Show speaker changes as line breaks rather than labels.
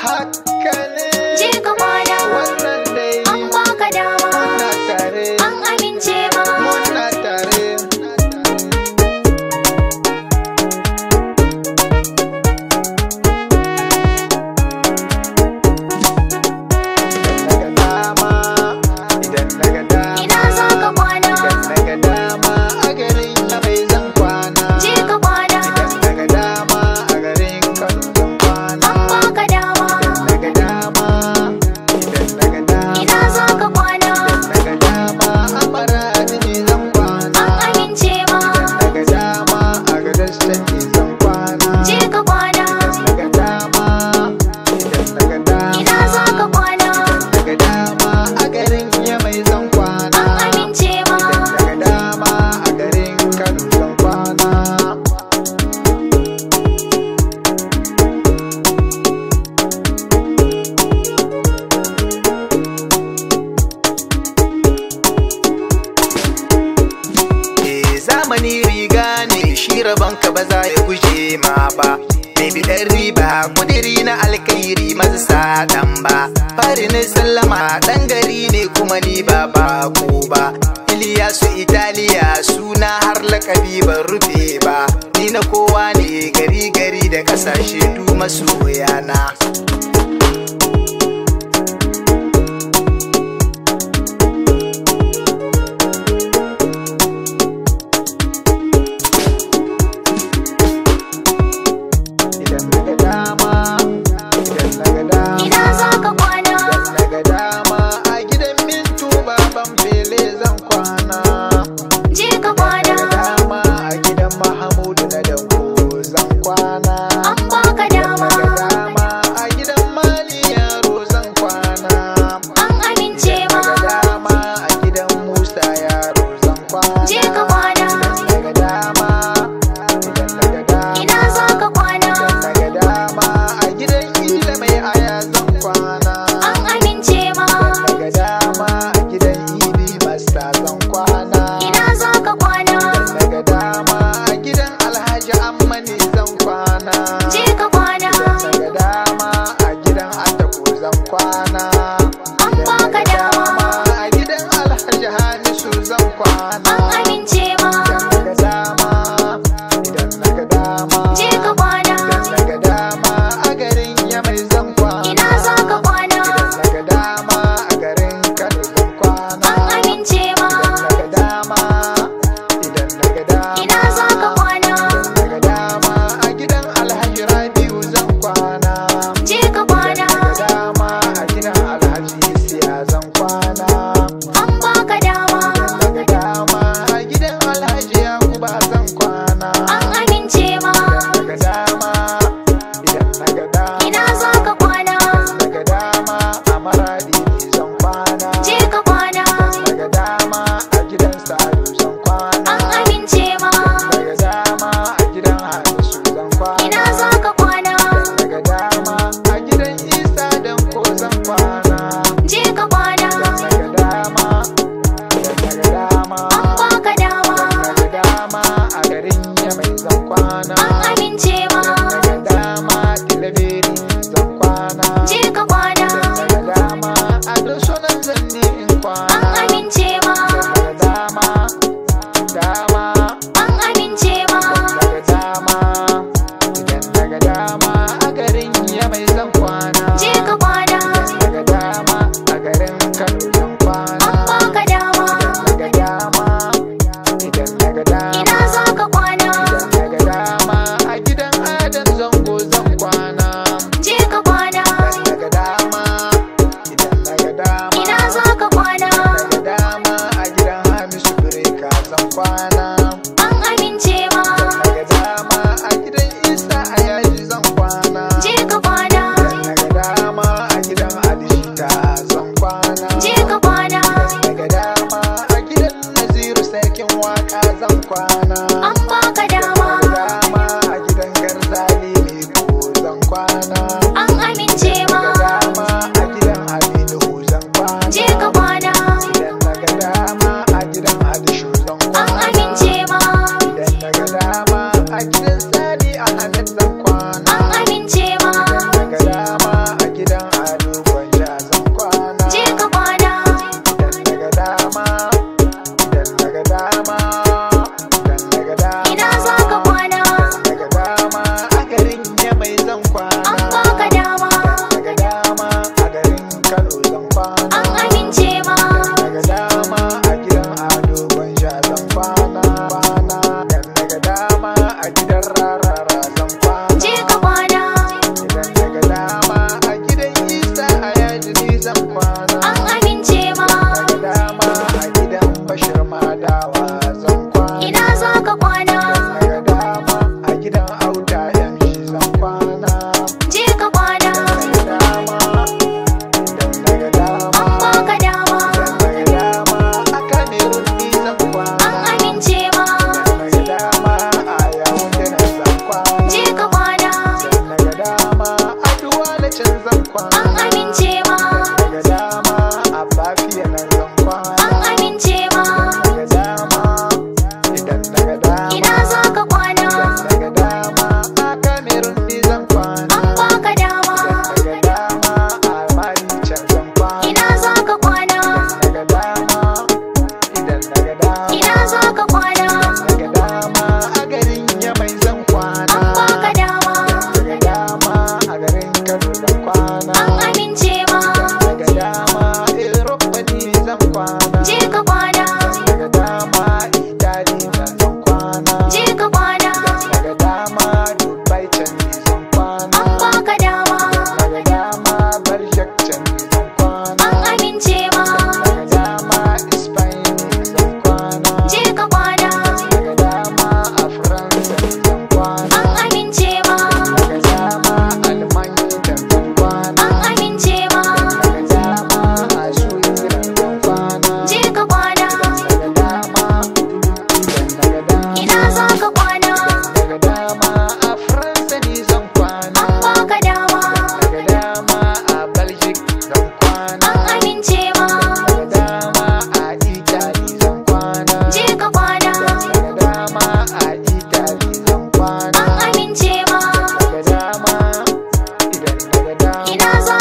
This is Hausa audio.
Haka ne.
Je ka kwana.
Wannan dai.
An baka dama.
Muna tare.
An amince ma.
Muna tare. Idan naga dama, idan naga dama.
Ina za ka kwana?
Idan naga dama a garin Yamai zan kwana.
Je ka kwana.
Idan naga dama a garin Kano zan kwana.
An baka dama.
Idan naga dama, idan naga dama.
Ina za ka kwana?
Idan naga dama a Maradi ne zan kwana.
An amince ma.
Idan naga dama a garin State zan kwana.
Je ka kwana.
Idan naga dama, idan naga dama.
Ina za ka kwana?
Idan naga dama a garin Yamai zan kwana.
An amince ma.
Idan naga dama a garin Kano zan kwana. Eh, zamani riga ne shi rabonka ba za ya guje ma ba. Mai biɗar riba kudiri na alkairi masu saɗan ba. Fari na sallama ɗan gari ne kuma ni ba bako ba. Iliyasu Italiya suna har lakabi ban rufe ba. Ni na kowa ne gari gari da ƙasashe du masoyana. Idan naga dama, idan naga dama.
Ina za ka kwana?
Idan naga dama a gidan Mintu baban Fele zan kwana.
Je ka kwana.
Dama a gidan Mahamudu na Danko zan kwana.
An baka dama.
Naga dama a gidan Mali yaro zan kwana.
An amince ma.
Naga dama a gidan Musa yaro zan kwana.
Je ka kwana.
Naga dama, idan naga dama.
Ina za ka kwana?
Naga dama a gidan Ila mai aya zan kwana.
An amince ma.
Naga dama a gidan Idi Masta zan kwana.
Ina za ka kwana?
Naga dama a gidan Alhaji Ammani zan kwana.
Je ka kwana.
Naga dama a gidan Atako zan kwana.
An baka dama.
A gidan Alhaji Hamisu zan kwana.
An amince ma.
Naga dama, idan naga dama.
Je ka kwana.
Naga dama a garin Yamai zan kwana.
Ina za ka kwana?
Naga dama a garin Kano zan kwana.
An amince ma.
Naga dama, idan naga dama.
Ina za ka kwana?
Naga dama a gidan Alhaji Rabiu zan kwana.
Je ka kwana.
Naga dama a gidan Alhaji Isiya zan kwana.
An baka dama.
Naga dama a gidan Alhaji Yakuba zan kwana.
An amince ma.
Naga dama, idan naga dama.
Ina za ka kwana?
Naga dama a Maradi ne zan kwana.
Je ka kwana.
Naga dama a gidan Sa'adu zan kwana.
An amince ma.
Naga dama a gidan Hamisu zan kwana.
Ina za ka kwana?
Naga dama a gidan Isa Danko zan kwana.
Je ka kwana.
Naga dama, naga dama.
An baka dama.
Naga dama a garin Yamai zan kwana.
An amince ma.
Naga dama Tilaberi zan kwana.
Je ka kwana.
Naga dama a Dosonan zanne in kwana.
An amince ma.
Naga dama, dama.
An amince ma.
Naga dama, idan naga dama a garin Yamai zan kwana.
Je ka kwana.
Naga dama a garin Kano zan kwana.
An baka dama.
Naga dama, idan naga dama.
Ina za ka kwana?
Idan naga dama a gidan Adam zango zan kwana.
Je ka kwana.
Idan naga dama, idan naga dama.
Ina za ka kwana?
Naga dama a gidan Hamisu Bireka zan kwana.
An amince ma.
Naga dama a gidan Isa a yaji zan kwana.
Je ka kwana.
Naga can zan kwana.
An amince ma.
Daga dama a Bafiya nan zan kwana.
An amince ma.
Daga dama, idan daga dama.
Ina za ka kwana?
Daga dama a Cameroon ni zan kwana.
An baka dama.
Daga dama a Mali can zan kwana.
Ina za ka kwana?
Daga dama, idan daga dama.
Ina za ka kwana?
Daga dama a garin Yamai zan kwana.
An baka dama.
Daga dama a garin Kano zan kwana.
An amince ma.
Daga dama Europe ni zan kwana.
Je ka kwana.
Daga dama Italy na zan kwana.
Je ka kwana.
Daga dama Dubai can ni zan kwana.
An baka dama.
Daga dama Barjak can ni zan kwana.
An amince ma.
Daga dama Spain ni zan kwana.
Je ka kwana.
Daga dama a Faransa ni zan kwana.
An amince ma.
Daga dama Almanya can zan kwana.
An amince ma.
Daga dama a Switzerland zan kwana.
Je ka kwana.
Daga dama, idan daga dama.
Ina za ka kwana?
Daga dama a Faransa ni zan kwana.
An baka dama.
Daga dama a Belgium zan kwana.
An amince ma.
Daga dama a Italy zan kwana.
Je ka kwana.
Daga dama a Italy zan kwana.
An amince ma.
Daga dama, idan daga dama.
Ina za